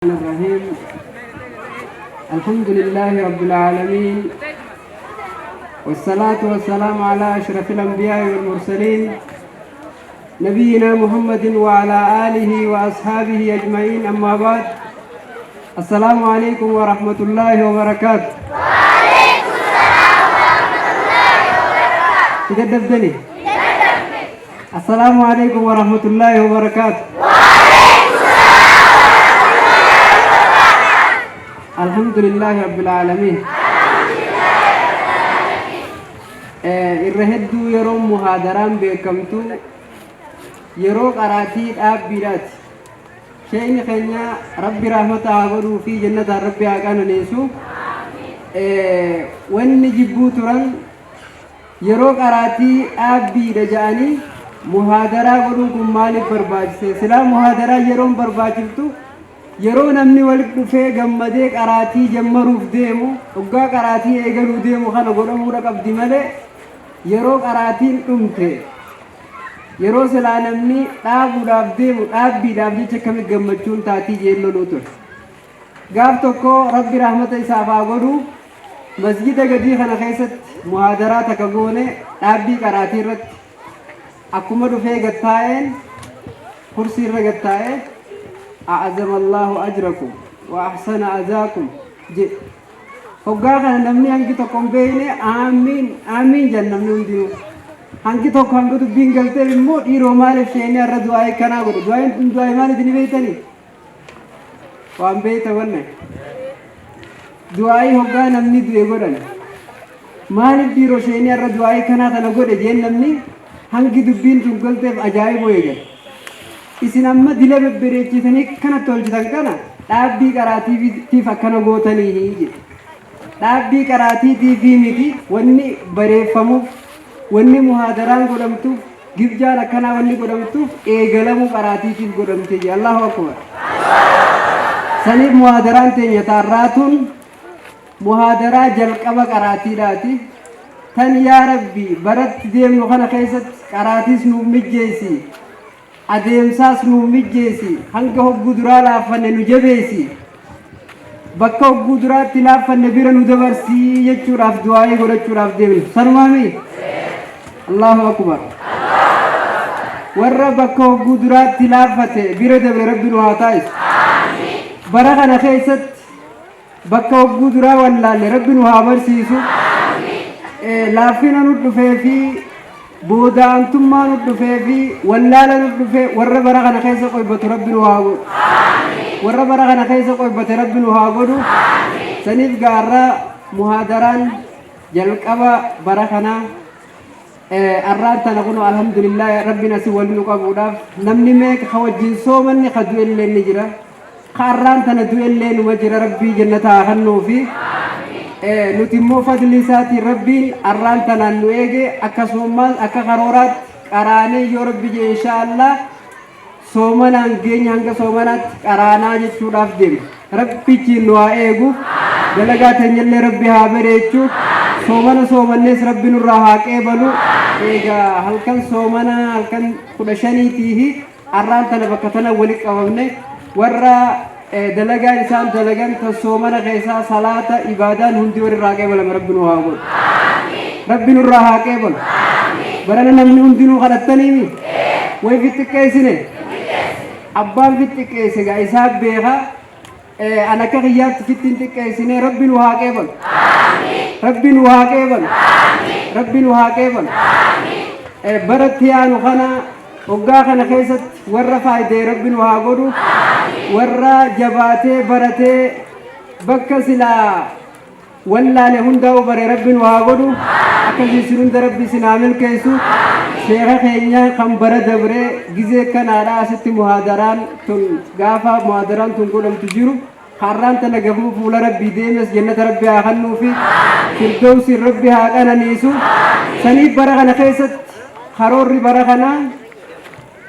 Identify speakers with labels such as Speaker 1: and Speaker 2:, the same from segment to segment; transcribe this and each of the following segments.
Speaker 1: الرحيم. الحمد لله رب العالمين، والصلاة والسلام على أشرف الأنبياء والمرسلين، نبينا محمد وعلى آله وأصحابه أجمعين. أما بعد، السلام عليكم ورحمة الله وبركاته.
Speaker 2: وعليكم السلام ورحمة الله وبركاته.
Speaker 1: تدبدني. السلام عليكم ورحمة الله وبركاته.
Speaker 2: وعليكم السلام ورحمة الله وبركاته.
Speaker 1: الحمد لله رب العالمين. Irra hedduu yeroo muhaadaraan beekamtu yeroo qaraatii dhaabbiidhaati. Sheeyni keenya Rabbi rahmata haa godhuu fi jannataan Rabbi haa qananeessu. Wanni jibbuu turan yeroo qaraatii dhaabbiidha ja'anii muhaadaraa godhuun kun maaliif barbaachise? Silaa muhaadaraa yeroon barbaachiftu yeroo namni walitti dhufee gammadee qaraatii jammaruuf deemu, hoggaa qaraatii eegaluu deemu kana godhamuudha qabdi malee, yeroo qaraatiin dhumte, yeroo silaa namni dhaabuudhaaf deemu, dhaabbiidhaaf jecha akkamitti gammachuun taatii jeen loluu ture. Gaaf tokko, Rabbi rahmata isaaf haa godhu, masjida gadii kana keessatti muhaadaraa takka goone dhaabbii qaraatii irratti. Akkuma dhufee gattaa'een kursii irra gattaa'ee, "أعظم الله أجركم وأحسن عزاءكم" jedhe. Hoggaa kana namni hangi tokko hin beekne aamiin aamiin jedhan namni hundinuu. Hangi tokko hanga dubbiin galteef immoo, "Dhiiroo, maaliif sheenii har'a du'aa kanaa godhe? Du'aayin tun du'aa maaliif ni beektanii?" Waan beekta wanne. Du'aayii hoggaa namni du'e godhan. "Maaliif dhiiroo sheenii har'a du'aayii kanaa tana godhe?" jeen. Namni hangi dubbiin tun galteef ajaa'iboo eegan. Isin amma dila bebbereechisanii kanatti tolchitan kana dhaabbii qaraatiitiif akkana gootanii jedhe. Dhaabbii qaraatiitiifii miti wanni bareeffamuuf, wanni muhaadaraan godhamtuuf, gibjaan akkanaa wanni godhamtuuf eegalamuu qaraatiitiif godhamte jedhe. الله أكبر. Saniif muhaadaraan teenya taarraatuun muhaadaraa jalqaba qaraatiidhaati. Tan yaa Rabbi, baratti deemnu kana keessatti qaraatiis nuuf mijjeessi. Adeemsaas nuuf mijjeessi. Hanga hogguu duraa laaffanne nu jabeessi. Bakka hogguu duraatti laaffanne bira nu dabarsii jechuudhaaf du'aa'ii godhachuudhaaf deemnu. Sanumaami? الله أكبر. Warra bakka hogguu duraatti laaffate bira dabre Rabbi nu haa taasisu. Bara kana keessatti bakka hogguu duraa wallaalle Rabbi nu haa barsiisu. Laaffina nu dhufee fi boodaantummaa nu dhufee fi wallaala nu dhufee warra bara kana keessa qoybatu Rabbi nu haa godhu. Warra bara kana keessa qoybate Rabbi nu haa godhu. Saniif gaarraa muhaadaraan jalqaba bara kanaa arraan tana kun, alhamdulillah, Rabbiin asii waliin nu qabuudhaaf. Namni meeqa ka wajjin soomanni ka du'ellee ni jira. Ka arraan tana du'ellee numa jira. Rabbii jannata haa kennuufi. Nuti immoo fadli isaatiin Rabbiin arraan tanaan nu eege. Akkasumas akka karooraatti qaraanee yoo Rabbi jee, inshaallah, soomanaan geenya, hanga soomanaatti qaraanaa jechuudhaaf deema. Rabbichiin nu haa eegu. Dalagaa teenyallee Rabbi haa bareechu. Soomana soomannees Rabbi nurraa haa qeebalu. Egaa halkan soomana halkan 15tiifi arraan tana bakka tana walitti qabamne. Warra dalagaan isaan dalagan tan soomana keessaa salaata ibaadaan hundi warri irraa qeebalame Rabbi nu haa godhu. Rabbi nurraa haa qeebalu. Barana namni hundinuu kadhattaniimi way fixxiqqeessine. Abbaan fixxiqqeesse gaa isaa beeka. An akka kiyyaatti fittiin xiqqeessine. Rabbi nu haa qeebalu. Rabbi nu haa qeebalu. Rabbi nu haa qeebalu. Baratti aanu kana hoggaa kana keessatti warra faayidee Rabbi nu haa godhu. Warra jabaatee baratee bakka silaa wallaale hundaa'u bare Rabbi nu haa godhu. Akkasii isin hunda Rabbi isin haa milkeessu. Sheeka keenya kan bara dabree gizee kanaadha asitti muhaadaraan tun, gaafa muhaadaraan tun godhamtu jiru, har'aan tana gafuu fuula Rabbii deemes, jannata Rabbi haa kennuufi, firdawsiin Rabbi haa qananiisu. Saniif bara kana keessatti karoorri bara kanaa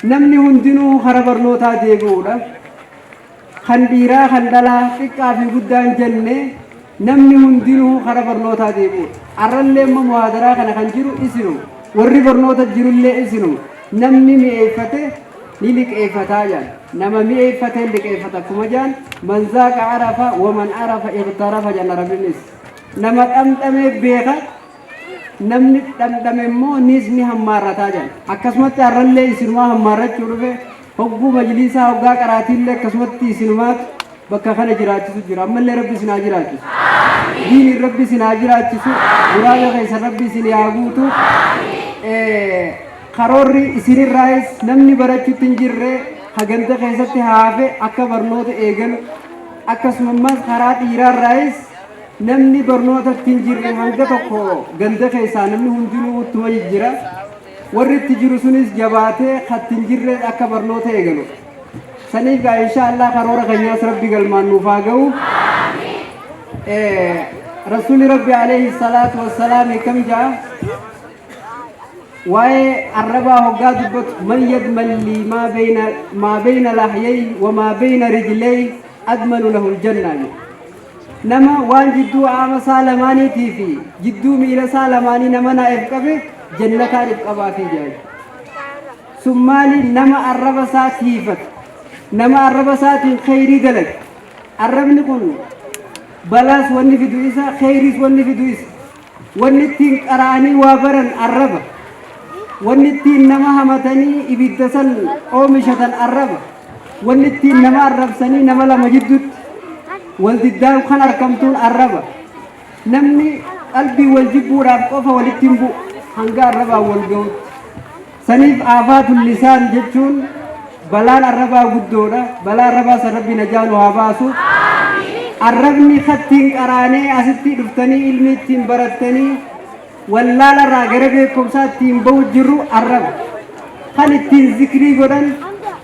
Speaker 1: namni hundinuu kara barnootaa deebi'uudha. Kan dhiiraa kan dhalaa, xiqqaa fi guddaan jenne, namni hundinuu kara barnootaa deebi'uudha. Arrallee immoo muhaadaraa kana kan jiru isinu, warri barnoota jirullee isinu, namni mi'eeffate. Ni liqeeffataa jedhan. Nama mi'eeffateen liqeeffata akkuma jedhan man zaaqa arafa waman arafa iqtarafa jedhan Arabinnis. Nama dhamdhamee beeka namni dhamdhame immoo niis ni hammaarrataa jedhan. Akkasumatti har'allee isinumaa hammaarrachuu dhufe hogguu majliisaa hoggaa qaraatiillee akkasumatti isinumaatu bakka kana jiraachisu jira. Ammallee Rabbi isin haa jiraachisu. Diiniin Rabbi isin haa jiraachisu. Muraada keessan Rabbi isin haa guutu. Karoorri isinirraayis namni barachuutti hin jirre haganta keessatti haafe akka barnoota eegalu akkasuma ammas karaa dhiiraarraayis namni barnootatti hin jirre hanga tokko ganda keessaa namni hundinuu ittuma jijjira. Warri itti jiru sunis jabaatee katti hin jirre akka barnoota eegalu. Saniif gaa insha Allah karoora keenyaas Rabbi galmaan nuuf haa ga'u. Rasuulli Rabbi alayhi salaatu wassalaam kam ja'a? Waa'ee arrabaa hoggaa dubbatu man yadman lii maa bayna lahyay wa maa bayna rijlay admanu lahu aljanna jedhe. Nama waan jidduu qaama isaa lamaaniitii fi jidduu miila isaa lamaanii nama naa if qabe jannataan if qabaafii jedha. Sun maali? Nama arraba isaa tiifate, nama arraba isaatiin kheyrii dalage. Arrabni kun balaas wanni fidu isa, kheyriis wanni fidu isa. Wanni ittiin qara'anii waa baran arraba. Wanni ittiin nama hamatanii ibidda san oomishatan arraba. Wanni ittiin nama arrabsanii nama lama jidduutti wal diddaan kan argamtuun arraba. Namni qalbii wal jibbuudhaaf qofa walitti hin bu'u hanga arrabaan wal ga'utti. Saniif aafaatul lisaan jechuun balaan arrabaa guddoodha. Balaa arrabaa san Rabbi najaa nu haa baasu. Arrabni kattiin qaraanee asitti dhuftanii ilmi ittiin barattanii wallaala irraa gara beekumsaa ittiin bahu jirru arraba. Kan ittiin zikrii godhan,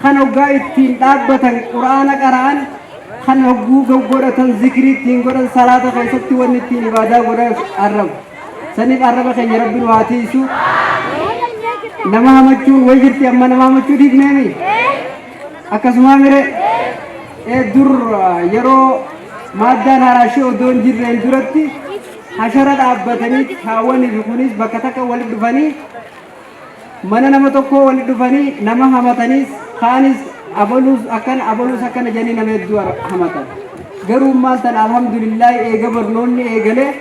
Speaker 1: kan hoggaa ittiin dhaabbatan quraana qara'an, kan hogguu godhatan zikrii ittiin godhan salaata keessatti wanni ittiin ibaadaa godhan arraba. Saniif arraba keenya Rabbi nu haa tiisu. Nama hamachuun way jirti amma nama hamachuu dhiifneemi. Akkasumaa mire dur yeroo maaddaan haraashee odoo hin jirreen duratti hashara dhaabbatanii kaawwanii fi kunis bakka takka walitti dhufanii mana nama tokkoo walitti dhufanii nama hamataniis kaanis abaluus akkana abaluus akkana jedhanii nama hedduu hamatan. Garuu maal tan alhamdulillaahi eega barnoonni eegalee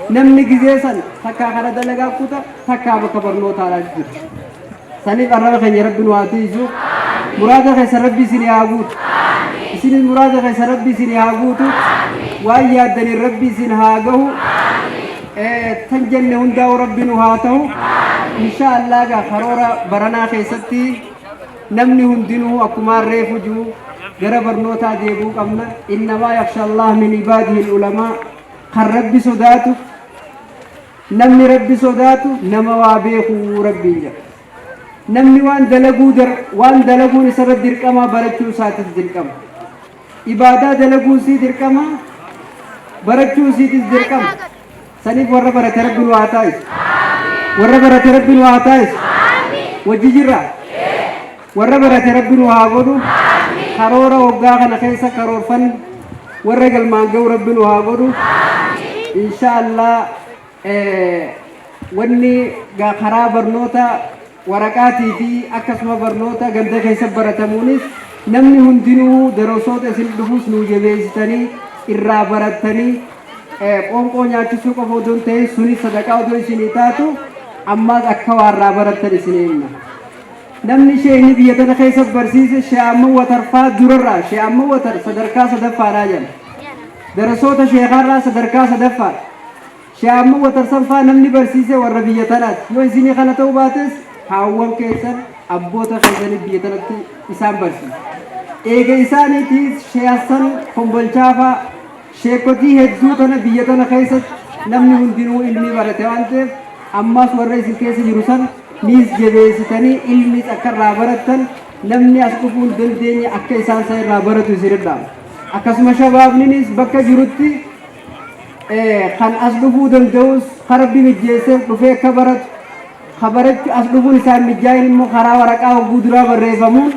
Speaker 1: namni gizee san takkaa kana dalagaa kuta takkaa bakka barnootaadhaa jira. Saniif arraba keenya Rabbi nu haa tiisu. Muraada keessa Rabbi isin haa guutu. Isinis muraada keessa Rabbi isin haa guutu. Waan yaaddaniin Rabbi isin haa gahu. Tan jenne hundaa'u Rabbi nu haa ta'u. Insha Allah gaa karoora baranaa keessatti namni hundinuu akkuma reefu jiru gara barnootaa deebi'uu qabna. Innamaa yakhsha Allah min ibaadihi ulamaa. Kan Rabbi sodaatu namni Rabbi sodaatu nama waa beekuu Rabbiin jedha. Namni waan dalaguu waan dalaguun isarra dirqama barachuu isaatis dirqama. Ibaadaa dalaguun sii dirqama barachuun siitis dirqama. Saniif warra barate Rabbi nu haa taasisu. Warra barate Rabbi nu haa taasisu. Wajji jirra. Warra barate Rabbi nu haa godhu. Karoora waggaa kana keessa karoorfan warra galmaan ga'u Rabbi nu haa godhu. Insha Allah wanni karaa barnoota waraqaatii fi akkasuma barnoota ganda keessa baratamuunis namni hundinuu darosoota isin dhufuus nuu jabeessitanii irraa barattanii qoonqoo nyaachisuu qofa odoo hin ta'in sunis sadaqaa odoo isinii taatu ammaas akka waa irraa barattan isin himna. Namni sheekni biyya tana keessa barsiise Sheekh Ahmad Watarfaa durarraa Sheekh Ahmad Watar sadarkaa sadaffaadhaa jedha. Darasoota sheekaarraa sadarkaa sadaffaadha. Sheekh Ahmad Watar sanfaa namni barsiise warra biyya tanaati. Yoo isinii kana ta'uu baates haawwan keessan abboota keessanii biyya tanatti isaan barsiise. Eega isaaniitiis Sheekh Hassan Kombolchaafaa sheekotii hedduu tana biyya tana keessatti namni hundinuu ilmii barate waan ta'eef ammaas warra isin keessa jiru san niis jabeessitanii ilmiis akka irraa barattan namni as dhufuu hin dandeenye akka isaan san irraa baratu isin dhaama. Akkasuma shabaabninis bakka jirutti kan as dhufuu danda'us kan Rabbi mijjeesseef dhufee akka baratu ka barachuu as dhufuun isaan mijaa'in immoo karaa waraqaa hogguu duraa barreeffamuun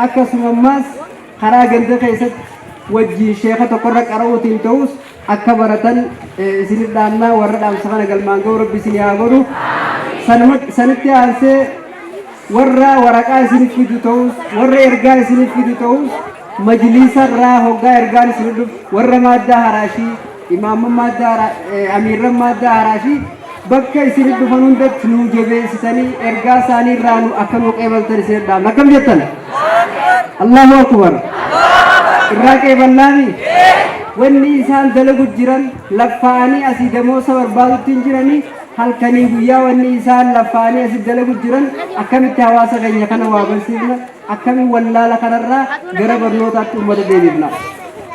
Speaker 1: akkasuma ammaas karaa ganda keessatti wajjiin sheeka tokkorra qara'uutiin ta'us akka baratan isinif dhaamnaa warra dhaamsa kana galmaan ga'u Rabbi isin haa godhu. Sanitti aansee Warra waraqaa isiniif fidu ta'us, warra ergaa isiniif fidu ta'us, majliisa irraa hoggaa ergaan isin dhufu, warra maaddaa haraashii, imaamman maaddaa, amiirran maaddaa haraashii, bakka isin dhufan hundatti nuu jabeessitanii ergaa isaanii irraa nu akka nu qeebaltan isin dhaamna. Akkam jettan? Allahu akbar. Irraa qeeballaami. Wanni isaan dalagu jiran, laffaa'anii asii damoosa barbaadutti hin jiranii. Halkanii guyyaa wanni isaan laffaa'anii asii dalagu jiran, akkamitti hawaasa keenya kana waa barsiifna, akkamiin wallaala kanarraa gara barnootaatti uummata deebifna.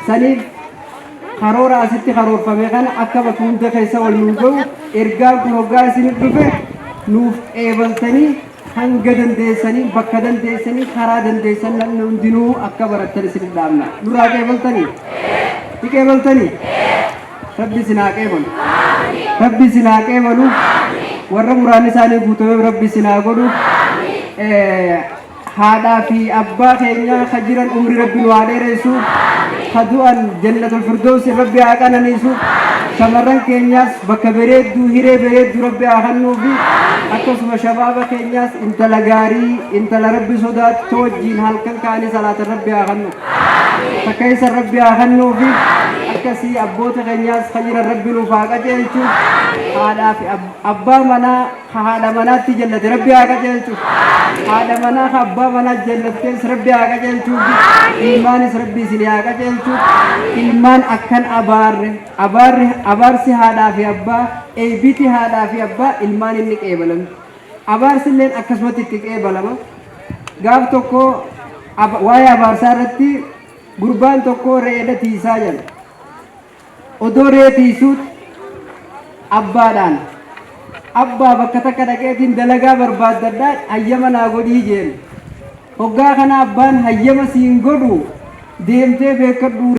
Speaker 1: Saniif karoora asitti karoorfame kana akka bakka hunda keessa wal nuu ga'u, ergaan kun hoggaa isinif dhufe nuuf qeebaltanii, hanga dandeessanii, bakka dandeessanii, karaa dandeessan namni hundinuu akka barattan isinif dhaamna. Nurraa qeebaltanii? Ni qeebaltanii? Rabbi isin haa qeebalu. Rabbi isin haa qeebalu. Warra muraanni isaanii guutameef Rabbi isin haa godhu. Haadhaa fi abbaa keenya ka jiran umri Rabbi nu haa dheeressu. Ka du'an Jannatul Firdoos Rabbi haa qananiisu. Shamarran keenyaas bakka bareedduu, hiree bareedduu Rabbi haa kennuufi. Akkasuma shabaaba keenyaas intala gaarii, intala Rabbi sodaattu wajjiin halkan ka'anii salaatan Rabbi haa kennu. Takka isa Rabbi haa kennuufi. Akkasii abboota keenyaas ka jiran Rabbi nuuf haa qajeelchu. Haadhaa fi abbaa manaa haadha manaatti jallate Rabbi haa qajeelchu. Haadha manaa ka abbaa manaa jallattees Rabbi haa qajeelchu. Ilmaanis Rabbi isin haa qajeelchu. Ilmaan akkan abaarre, abaarri, abaarsi haadhaa fi abbaa, eeybiti haadhaa fi abbaa ilmaan inni qeebalame. Abaarsi illeen akkasumatti itti qeebalama. Gaaf tokko waa'ee abaarsaa irratti gurbaan tokko re'eedha tiisaa jedha. Odoo re'ee tiisuutti abbaadhaan, "Abbaa, bakka takka dhaqeetiin dalagaa barbaaddadhaa, hayyama naa godhii," jeen. Hoggaa kana abbaan, "Hayyama siin godhu, deemtee beekadhu."